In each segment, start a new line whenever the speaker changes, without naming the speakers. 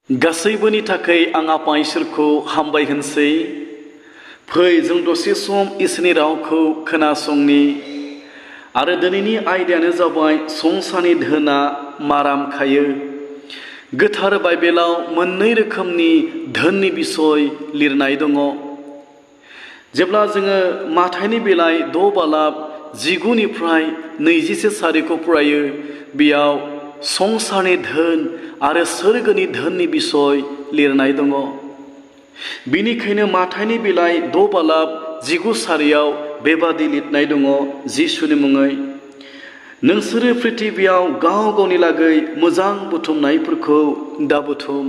गासैबोनि थाखाय आं आफा इसोरखौ हामबाय होनसै। फै जों दसे सम इसोरनि रावखौ खोनासंनि। आरो दिनैनि आयदायानो जाबाय संसारनि धोना माराम खायो। गोथार बाइबेलाव मोननै रोखोमनि धोननि बिसय लिरनाय दङ। जेब्ला जोङो माथाइनि बिलाइ 6 बालाब 19-20 सारिखौ फरायो, बेयाव संसारनि धोन आरो सोरगोनि धोननि बिसय लिरनाय दङ। बिनिखायनो माथाइनि बिलाइ 6 बालाब 19 सारियाव बेबादि लिरनाय दङ जिसुनि मुङै, नोंसोरो पृथिबियाव गाव गावनि लागै मोजां बुथुमनायफोरखौ दा बुथुम।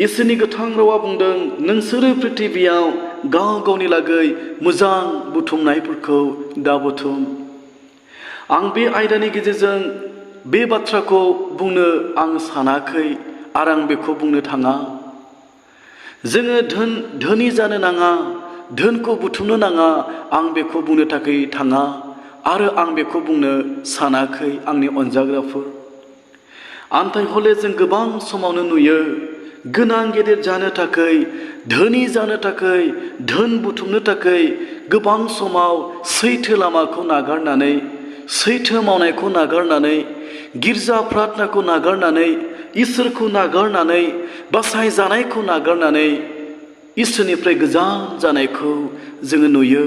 इसोरनि गोथां रावा बुंदों, नोंसोरो पृथिबियाव गाव गावनि लागै मोजां बुथुमनायफोरखौ दा बुथुम। आं बे आयदानि गेजेरजों बे बाथ्राखौ बुंनो आं सानाखै आरो आं बेखौ बुंनो थाङा। जोङो धोनि जानो नाङा, धोनखौ बुथुमनो नाङा, आं बेखौ बुंनो थाखाय थाङा आरो आं बेखौ बुंनो सानाखै आंनि अनजाग्राफोर। आन्थाय हले जों गोबां समावनो नुयो, गोनां गेदेर जानो थाखाय, धोनि जानो थाखाय, धोन बुथुमनो थाखाय गोबां समाव सैथो लामाखौ नागारनानै, सैथो मावनायखौ नागारनानै, गिर्जा प्रार्थनाखौ नागारनानै, इसोरखौ नागारनानै, बासायजानायखौ नागारनानै इसोरनिफ्राय गोजान जानायखौ जोङो नुयो।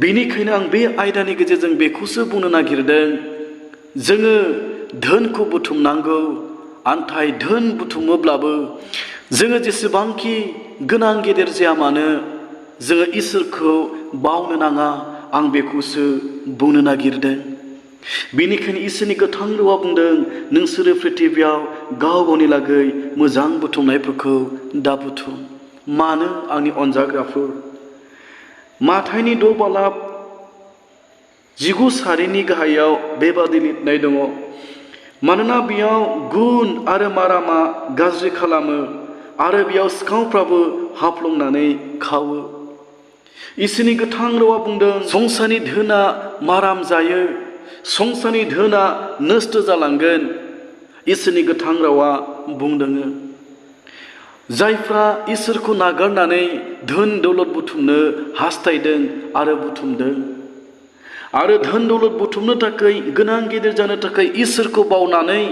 बेनिखायनो आं बे आयदानि गेजेरजों बेखौसो बुंनो नागिरदों, जोङो धोनखौ बुथुमनांगौ। आन्थाय धोन बुथुमोब्लाबो जोङो जेसेबांखि गोनां गेदेर जाया मानो, जोङो इसोरखौ बावनो नाङा, आं बेखौसो बुंनो नागिरदों। बेनिखायनो इसोरनि गोथां रावा बुंदों, नोंसोरो पृथिबियाव गाव गावनि लागै मोजां बुथुमनायफोरखौ दा बुथुम। मानो आंनि अनजाग्राफोर? माथाइनि 6 बालाब 19 सारिनि गाहायाव बेबादि लिरनाय दङ, मानोना बेयाव गुन आरो मारामा गाज्रि खालामो आरो बेयाव सिखावफ्राबो हाबफ्लंनानै खावो। इसोरनि गोथां रावा बुंदों, संसारनि धोना माराम जायो, संसारनि धोना नष्ट जालांगोन। इसोरनि गोथां रावा बुंदों, जायफ्रा इसोरखौ नागारनानै धोन दौलत बुथुमनो हास्थायदों आरो बुथुमदों, आरो धोन दौलत बुथुमनो थाखाय, गोनां गेदेर जानो थाखाय इसोरखौ बावनानै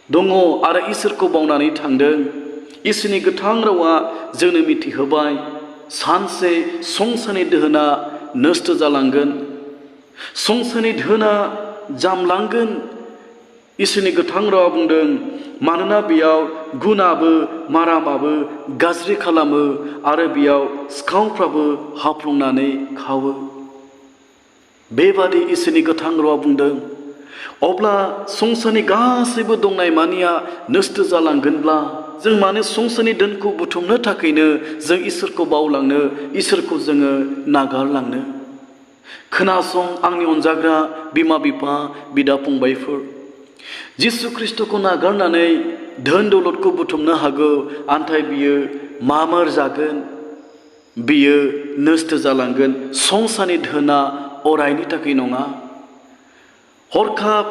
दङ आरो इसोरखौ बावनानै थांदों। इसोरनि गोथां रावा जोंनो मिथिहोबाय, सानसे संसारनि धोना नष्ट जालांगोन, संसारनि धोना जामलांगोन। इसोरनि गोथां रावा बुंदों, मानोना बेयाव गुनाबो मारामाबो गाज्रि खालामो आरो बेयाव सिखावफ्राबो हाबफ्लंनानै खावो। बेबादि इसोरनि गोथां रावा बुंदों। अब्ला संसारनि गासैबो दंनाय मानिया नष्ट जालांगोनब्ला जों मानो संसारनि धोनखौ बुथुमनो थाखायनो जों इसोरखौ बावलांनो, इसोरखौ जोङो नागारलांनो? खोनासं आंनि अनजाग्रा बिमा बिफा, बिदा फंबायफोर, जिसु ख्रिस्ट'खौ नागारनानै धोन दौलतखौ बुथुमनो हागौ, आन्थाय बियो मामोर जागोन, बियो नष्ट जालांगोन। संसारनि धोना अरायनि थाखाय नङा। हरखाब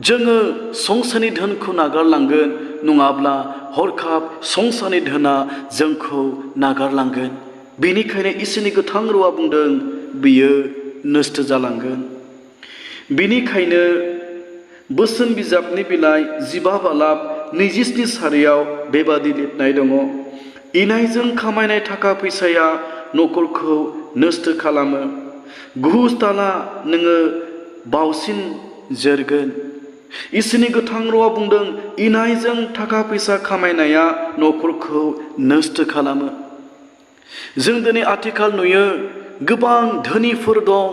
जोङो संसारनि धोनखौ नागारलांगोन, नङाब्ला हरखाब संसारनि धोना जोंखौ नागारलांगोन। बेनिखायनो इसोरनि गोथां रावा बुंदों, बियो नष्ट जालांगोन। बेनिखायनो बोसोन बिजाबनि बिलाइ 15 बालाब 27 सारियाव बेबादि लिरनाय दङ, इनायजों खामायनाय थाखा फैसाया न'खरखौ नष्ट खालामो। घुस दाला, नोङो बावसिन जोरगोन। इसोरनि गोथां रावा बुंदों, इनायजों थाखा फैसा खामायनाया न'खरखौ नष्ट खालामो। जों दिनै आथिखाल नुयो, गोबां धोनिफोर दं,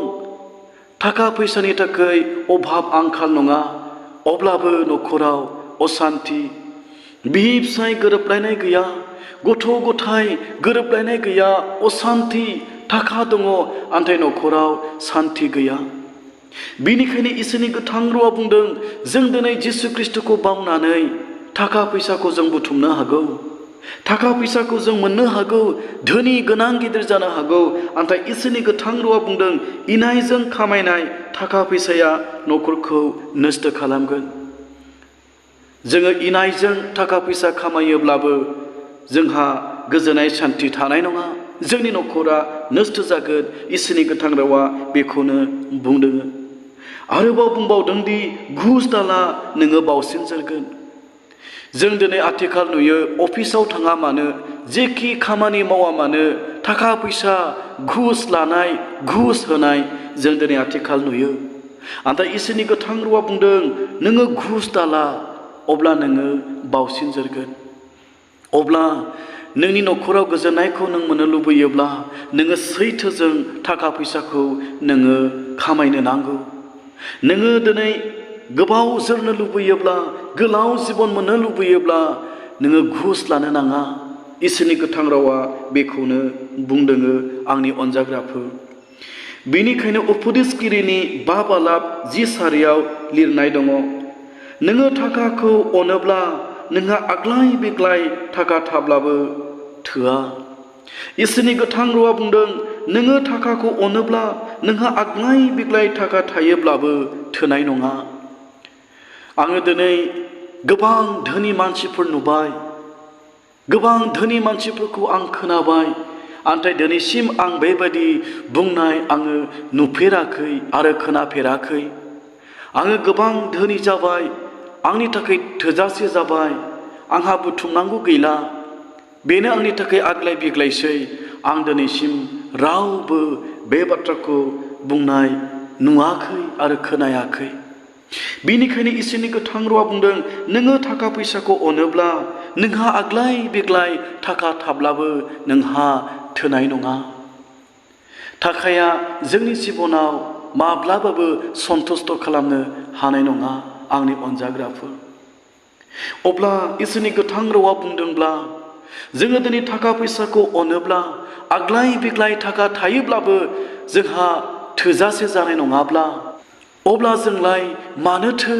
थाखा फैसानि थाखाय अभाब आंखाल नङा, अब्लाबो न'खराव असान्थि, बिहि फिसाय गोरोबलायनाय गैया, गथ' गथाय गोरोबलायनाय गैया, असान्थि, थाखा दङ आन्थाय न'खराव सान्थि गैया। बेनिखायनो इसोरनि गोथां रावा बुंदों, जों दिनै जिसु ख्रिस्ट'खौ बावनानै थाखा फैसाखौ जों बुथुमनो हागौ, थाखा फैसाखौ जों मोननो हागौ, धोनि गोनां गिदिर जानो हागौ, आन्थाय इसोरनि गोथां रावा बुंदों, इनायजों खामायनाय थाखा फैसाया न'खरखौ नष्ट खालामगोन। जोङो इनायजों थाखा फैसा खामायोब्लाबो जोंहा गोजोननाय सान्थि थानाय नङा। जोंनि न'खरा नस्थ' जागोन। इसोरनि गोथां रावा बेखौनो बुंदों। आरोबाव बुंबावदों दि घुस दाला नोङो बावसिन जोरगोन। जों दिनै आथिखाल नुयो अफिसाव थाङा मानो, जेखि खामानि मावा मानो थाखा फैसा घुस लानाय, घुस होनाय जों दिनै आथिखाल नुयो। नाथाय इसोरनि गोथां रावा बुंदों नोङो घुस दाला, अब्ला नोङो बावसिन जोरगोन। अब्ला नोंनि न'खराव गोजोननायखौ नों मोननो लुबैयोब्ला नोङो सैथोजों थाखा फैसाखौ नोङो खामायनो नांगौ। नोङो दिनै गोबाव जोरनो लुबैयोब्ला, गोलाव जिबन मोननो लुबैयोब्ला नोङो घुस लानो नाङा। इसोरनि गोथां रावा बेखौनो बुंदों आंनि अनजाग्राफोर। बेनिखायनो उपदेशगिरिनि 5 बालाब 10 सारियाव लिरनाय दङ, नोङो थाखाखौ अनोब्ला नोंहा आग्लाय बिग्लाय थाखा थाब्लाबो थोआ। इसोरनि गोथां रावा बुंदों नोङो थाखाखौ अनोब्ला नोंहा आग्लाय बिग्लाय थाखा थायोब्लाबो थोनाय नङा। आङो दिनै गोबां धोनि मानसिफोर नुबाय, गोबां धोनि मानसिफोरखौ आं खोनाबाय, नाथाय दिनैसिम आं बेबायदि बुंनाय आङो नुफेराखै आरो खोनाफेराखै। आङो गोबां धोनि जाबाय, आंनि थाखाय थोजासे जाबाय, आंहा बुथुमनांगौ गैला, बेनो आंनि थाखाय आग्लाय बिग्लायसै। आं दिनैसिम रावबो बे बाथ्राखौ बुंनाय नुवाखै आरो खोनायाखै। बेनिखायनो इसोरनि गोथां रावा बुंदों नोङो थाखा फैसाखौ अनोब्ला नोंहा आग्लाय बिग्लाय थाखा थाब्लाबो नोंहा थोनाय नङा। थाखाया जोंनि जिबनाव माब्लाबाबो सन्थुष्ट खालामनो हानाय नङा आंनि अनजाग्राफोर। अब्ला इसोरनि गोथां रावा बुंदोंब्ला जोङो दिनै थाखा फैसाखौ अनोब्ला आग्लाय बिग्लाय थाखा थायोब्लाबो जोंहा थोजासे जानाय नङाब्ला, अब्ला जोंलाय मानोथो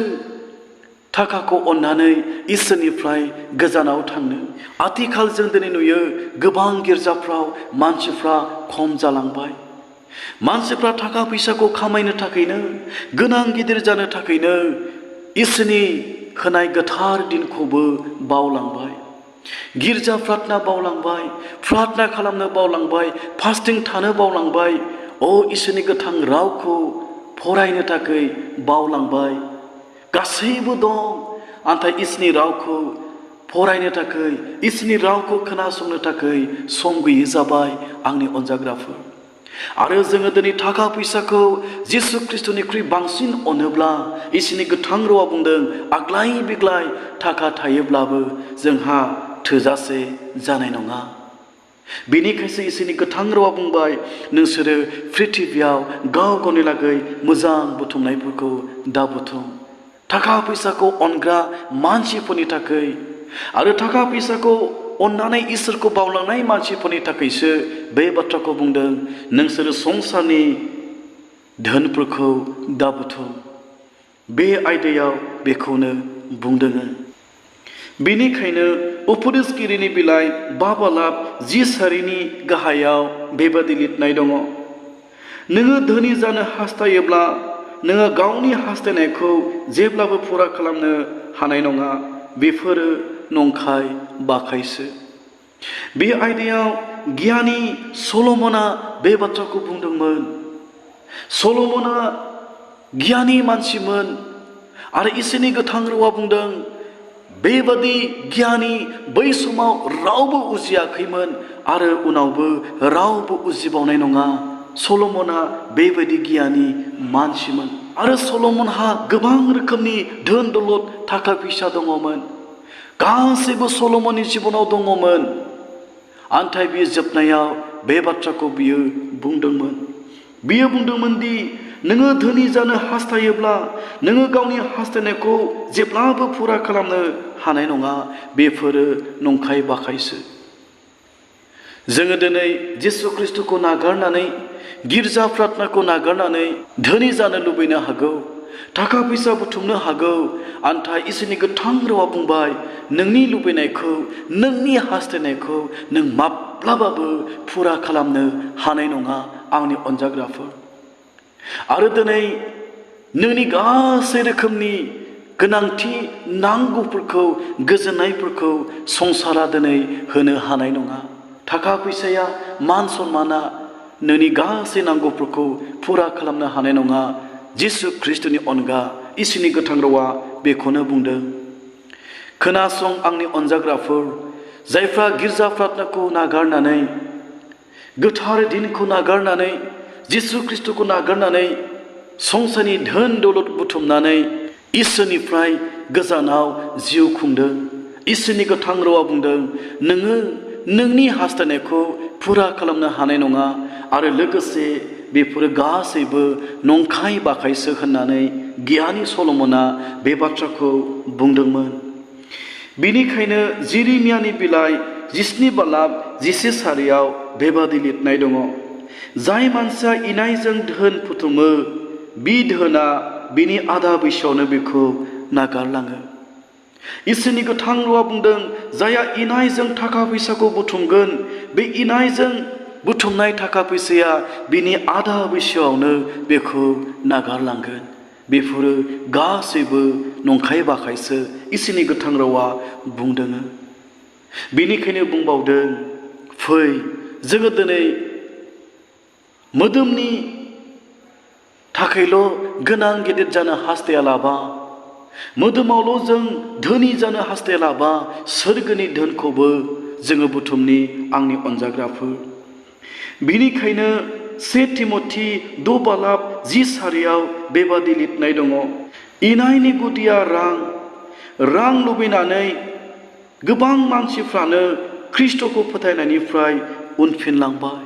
थाखाखौ अननानै इसोरनिफ्राय गोजानाव थांनो? आथिखाल जों दिनै नुयो गोबां गिर्जाफ्राव मानसिफ्रा खम जालांबाय। मानसिफ्रा थाखा फैसाखौ खामायनो थाखायनो, गोनां गिदिर जानो थाखायनो इसोरनि होनाय गोथार दिनखौबो बावलांबाय। गिर्जा प्रार्थना बावलांबाय, प्रार्थना खालामनो बावलांबाय, फास्टिं थानो बावलांबाय, इसोरनि गोथां रावखौ फरायनो थाखाय बावलांबाय। गासैबो दं, नाथाय इसोरनि रावखौ फरायनो थाखाय, इसोरनि रावखौ खोनासंनो थाखाय सम गैयै जाबाय आंनि अनजाग्राफोर। आरो जोङो दिनै थाखा फैसाखौ जिसु ख्रिस्टनिख्रुइ बांसिन अनोब्ला इसोरनि गोथां रावा बुंदों आग्लाय बिग्लाय थाखा थायोब्लाबो जोंहा थोजासे जानाय नङा। बेनिखायसो इसोरनि गोथां रावा बुंबाय नोंसोरो प्रिथिबियाव गाव गावनि लागै मोजां बुथुमनायफोरखौ दा बुथुम। थाखा फैसाखौ अनग्रा मानसिफोरनि थाखाय आरो थाखा फैसाखौ अननानै इसोरखौ बावलांनाय मानसिफोरनि थाखायसो बे बाथ्राखौ बुंदों नोंसोरो संसारनि धोनफोरखौ दा बुथुम। बे आयदायाव बेखौनो बुंदों। बेनिखायनो उपदेशगिरिनि बिलाइ 5 बालाब 10 सारिनि गाहायाव बेबादि लिरनाय दङ, नोङो धोनि जानो हास्थायोब्ला नोङो गावनि हास्थायनायखौ जेब्लाबो फुरा खालामनो हानाय नङा, बेफोरो नंखाय बाखायसो। बे आयदायाव गियानि सल'मना बे बाथ्राखौ बुंदोंमोन। सल'मना गियानि मानसिमोन आरो इसोरनि गोथां रावा बुंदों बेबादि गियानि बै समाव रावबो उजियाखैमोन आरो उनावबो रावबो उजिबावनाय नङा। सल'मना बेबायदि गियानि मानसिमोन आरो सल'मनहा गोबां रोखोमनि धोन दौलत थाखा फैसा दङमोन। गासैबो सल'मननि जिबनाव दङमोन। नाथाय बियो जोबनायाव बे बाथ्राखौ बियो बुंदोंमोन। बियो बुंदोंमोन दि नोङो धोनि जानो हास्थायोब्ला नोङो गावनि हास्थायनायखौ जेब्लाबो फुरा खालामनो हानाय नङा, बेफोरो नंखाय बाखायसो। जोङो दिनै जिसु ख्रिस्टखौ नागारनानै, गिर्जा प्रार्थनाखौ नागारनानै धोनि जानो लुबैनो हागौ, थाखा फैसा बुथुमनो हागौ, नाथाय इसोरनि गोथां रावा बुंबाय नोंनि लुबैनायखौ, नोंनि हास्थायनायखौ नों माब्लाबाबो फुरा खालामनो हानाय नङा आंनि अनजाग्राफोर। आरो दिनै नोंनि गासै रोखोमनि गोनांथि नांगौफोरखौ गोजोननायफोरखौ संसारा दिनै होनो हानाय नङा। थाखा फैसाया मान सन्माना नोंनि गासै नांगौफोरखौ फुरा खालामनो हानाय नङा। जिसु ख्रिस्टनि अनगा इसोरनि गोथां रावा बेखौनो बुंदों। खोनासं आंनि अनजाग्राफोर, जायफ्रा गिर्जा प्रार्थनाखौ नागारनानै, गोथार दिनखौ नागारनानै, जिसु ख्रिस्टखौ नागारनानै, संसारनि धोन दौलत बुथुमनानै इसोरनिफ्राय गोजानाव जिउ खुंदों। इसोरनि गोथां रावा बुंदों, नोङो नोंनि हास्थायनायखौ फुरा खालामनो हानाय नङा आरो लोगोसे बेफोरो गासैबो नंखाय बाखायसो होननानै गियानि सल'मना बे बाथ्राखौ बुंदोंमोन। बेनिखायनो जिरिमियानि बिलाइ 17:11 बेबादि लिरनाय दङ, जाय मानसिया इनायजों धोन बुथुमो, बि धोना बिनि आधा बैसोआवनो बेखौ नागारलाङो। इसोरनि गोथां रावा बुंदों, जायहा इनायजों थाखा फैसाखौ बुथुमगोन, बे इनायजों बुथुमनाय थाखा फैसाया बिनि आधा बैसोआवनो बेखौ नागारलांगोन। बेफोरो गासैबो नंखाय बाखायसो इसोरनि गोथां रावा बुंदों। बेनिखायनो बुंबावदों, फै जोङो दिनै मोदोमनि थाखायल' गोनां गेदेर जानो हास्थायालाबा, मोदोमावल' जों धोनि जानो हास्थायालाबा, सोरगोनि धोनखौबो जोङो बुथुमनि आंनि अनजाग्राफोर। बेनिखायनो 1 तिमथि 6:10 बेबादि लिरनाय दङ, इनायनि गुदिया रां लुबैनानै गोबां मानसिफ्रानो ख्रिस्टखौ फोथायनायनिफ्राय उनफिनलांबाय।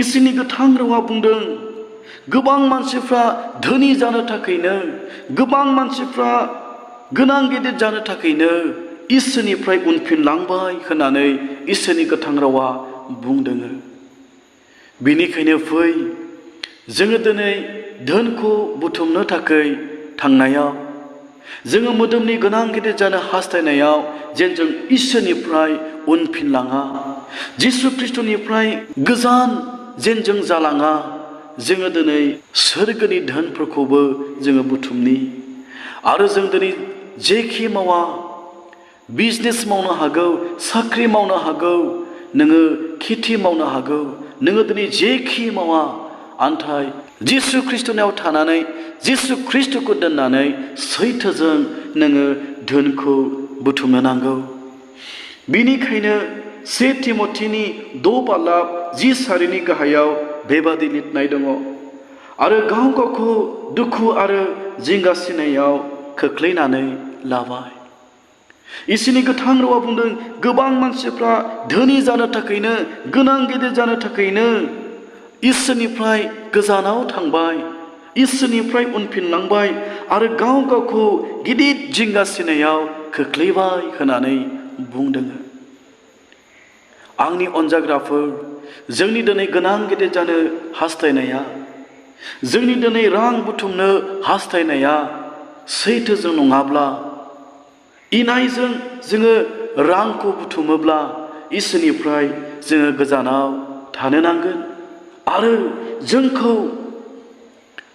इसोरनि गोथां रावा बुंदों, गोबां मानसिफ्रा धोनि जानो थाखायनो, गोबां मानसिफ्रा गोनां गेदेर जानो थाखायनो इसोरनिफ्राय उनफिनलांबाय होननानै इसोरनि गोथां रावा बुंदों। बेनिखायनो फै जोङो दिनै धोनखौ बुथुमनो थाखाय थांनायाव, जोङो मोदोमनि गोनां गेदेर जानो हास्थायनायाव जेन जों इसोरनिफ्राय उनफिनलाङा, जिसु ख्रिस्टनिफ्राय गोजान जेन जों जालाङा, जोङो दिनै सोरगोनि धोनफोरखौबो जोङो बुथुमनि। आरो जों दिनै जेखि मावा, बिजनेस मावनो हागौ, साख्रि मावनो हागौ, नोङो खेथि मावनो हागौ, नोङो दिनै जेखि मावा, आन्थाय जिसु ख्रिस्टनियाव थानानै, जिसु ख्रिस्टखौ दोननानै सैथोजों नोङो धोनखौ बुथुमनो नांगौ। बेनिखायनो 1 तिमथिनि 6:10 गाहायाव बेबादि लिरनाय दङ, आरो गाव गावखौ दुखु आरो जिंगासिनायाव खोख्लैनानै लाबाय। इसोरनि गोथां रावा बुंदों, गोबां मानसिफ्रा धोनि जानो थाखायनो, गोनां गेदेर जानो थाखायनो इसोरनिफ्राय गोजानाव थांबाय, इसोरनिफ्राय उनफिनलांबाय आरो गाव गावखौ गिदिर जिंगासिनायाव खोख्लैबाय होननानै बुंदों। आंनि अनजाग्राफोर, जोंनि दिनै गोनां गेदेर जानो हास्थायनाया, जोंनि दिनै रां बुथुमनो हास्थायनाया सैथोजों नङाब्ला, इनायजों जोङो रांखौ बुथुमोब्ला इसोरनिफ्राय जोङो गोजानाव थानो नांगोन। आरो जोंखौ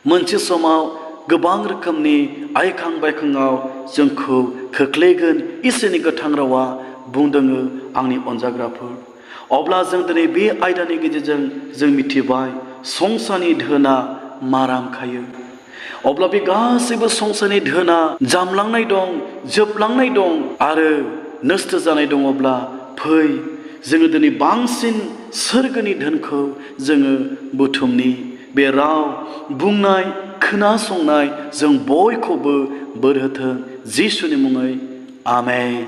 मोनसे समाव गोबां रोखोमनि आइखां बायखाङाव जोंखौ खोख्लैगोन इसोरनि गोथां रावा बुंदों। आंनि अनजाग्राफोर, अब्ला जों दिनै बे आयदानि गेजेरजों जों मिथिबाय संसारनि धोना माराम खायो। अब्ला बे गासैबो संसारनि धोना जामलांनाय दं, जोबलांनाय दं आरो नस्थ' जानाय दङब्ला, फै जोङो दिनै बांसिन सोरगोनि धोनखौ जोङो बुथुमनि। बे राव बुंनाय खोनासंनाय जों बयखौबो बोर होथों, जिसुनि मुङै आमेन।